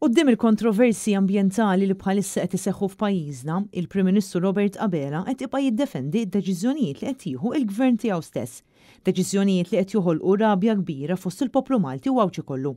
Quddiem il-kontroversji ambjentali li bħalissa qed iseħħu f'pajjiżna, il-Prim Ministru Robert Abela qed jibqa' jiddefendi d-deċiżjonijiet li qed jieħu l-Gvern tiegħu stess. Deċiżjonijiet li qed joħolqu rabja kbira fost il-poplu Malti u Għawdxi kollu.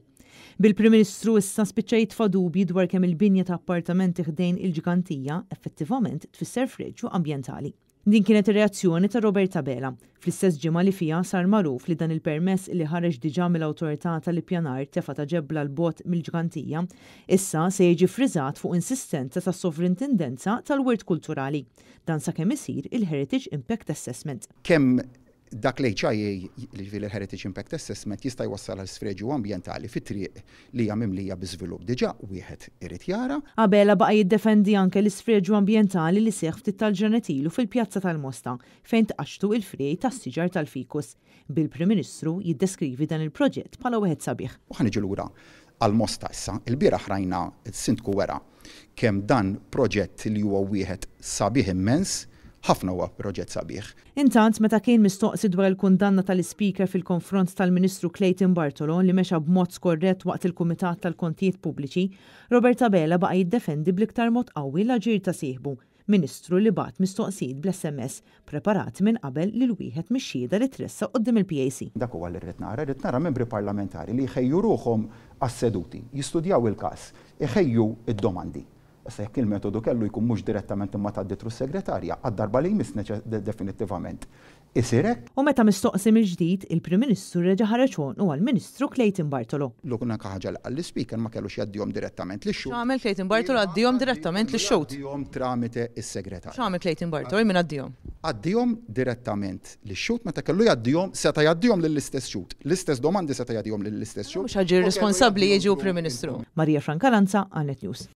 Bil-Prim Ministru issa spiċċa jitfa' dubji dwar kemm il-binja ta' appartamenti ħdejn il-Ġgantija effettivament tfisser freġju ambjentali. Din kienet ir-reazzjoni ta' Robert Abela, fl-istess ġimgħa li fiha sar magħruf li dan il-permess li ħareġ diġà mill-Awtorità tal-Ippjanar tefa' ta' ġebla 'l bogħod mill-Ġgantija, issa se jiġi ffriżat fuq insistenza tas-Sovrintendenza tal-Wirt Kulturali. Dan sakemm isir il-Heritage Impact Assessment. Kemm Dak l-HIA, jiġifieri l-Heritage Impact Assessment, jista' jwassal għal sfreġju ambjentali fi triq li hija mimlija bi żvilupp diġà, wieħed irid jara. Abela baqa' jiddefendi anke l-isfreġju ambjentali li seħħ ftit tal-ġranet ilu fil-Pjazza tal-Mosta, fejn tqaċċtu il-friegħi tas-siġar tal-fikus, bil-Prim Ministru jiddeskrivi dan il-proġett bħala wieħed sabiħ. U ħa niġu lura għall-Mosta issa. Ilbieraħ rajna s-Sindku wera kemm dan proġett li huwa wieħed sabiħ immens, ħafna huwa proġett sabiħ. Intant, meta kien mistoqsi dwar il-kundanna tal-Ispeaker fil-konfront tal-Ministru Clayton Bartolo li mexa b'mod skorrett waqt il-Kumitat tal-Kontijiet Pubbliċi, Robert Abela baqa' jiddefendi bl-iktar mod qawwi l-aġir ta' sieħbu, Ministru li bagħat mistoqsijiet bl-SMS preparati minn qabel lil wieħed mix-xhieda li tressaq quddiem il-PAC. Dak huwa li rrid nara, irrid nara membri parlamentari li jħejju ruħhom għas-seduti, jistudjaw il-każ, iħejju d-domandi. Issa jekk il-metodu kellu jkun mhux direttament imma tgħaddi through s-segretarja, għad-darba li jmiss definittivament isir hekk. U meta mistoqsi mill-ġdid, il-Prim Ministru reġa' ħareġ għonqu għall-Ministru Clayton Bartolo. L-unika ħaġa li qal l-Ispeaker ma kellux jgħaddihom direttament lix-xhud. X'għamel Clayton Bartolo għaddihom direttament lix-xhud? Jgħaddihom tramite s-segretarju. X'għamel Clayton Bartolo? Min għaddihom? Għaddihom direttament lix-xhud meta kellu jgħaddihom seta' jgħaddihom lill-istess xhud. L-istess domandi seta' jagħtihom lill-istess xhud. Mhux aġir responsabbli jiġi hu Prim Ministru. Maria Francalanza, Għal Net News.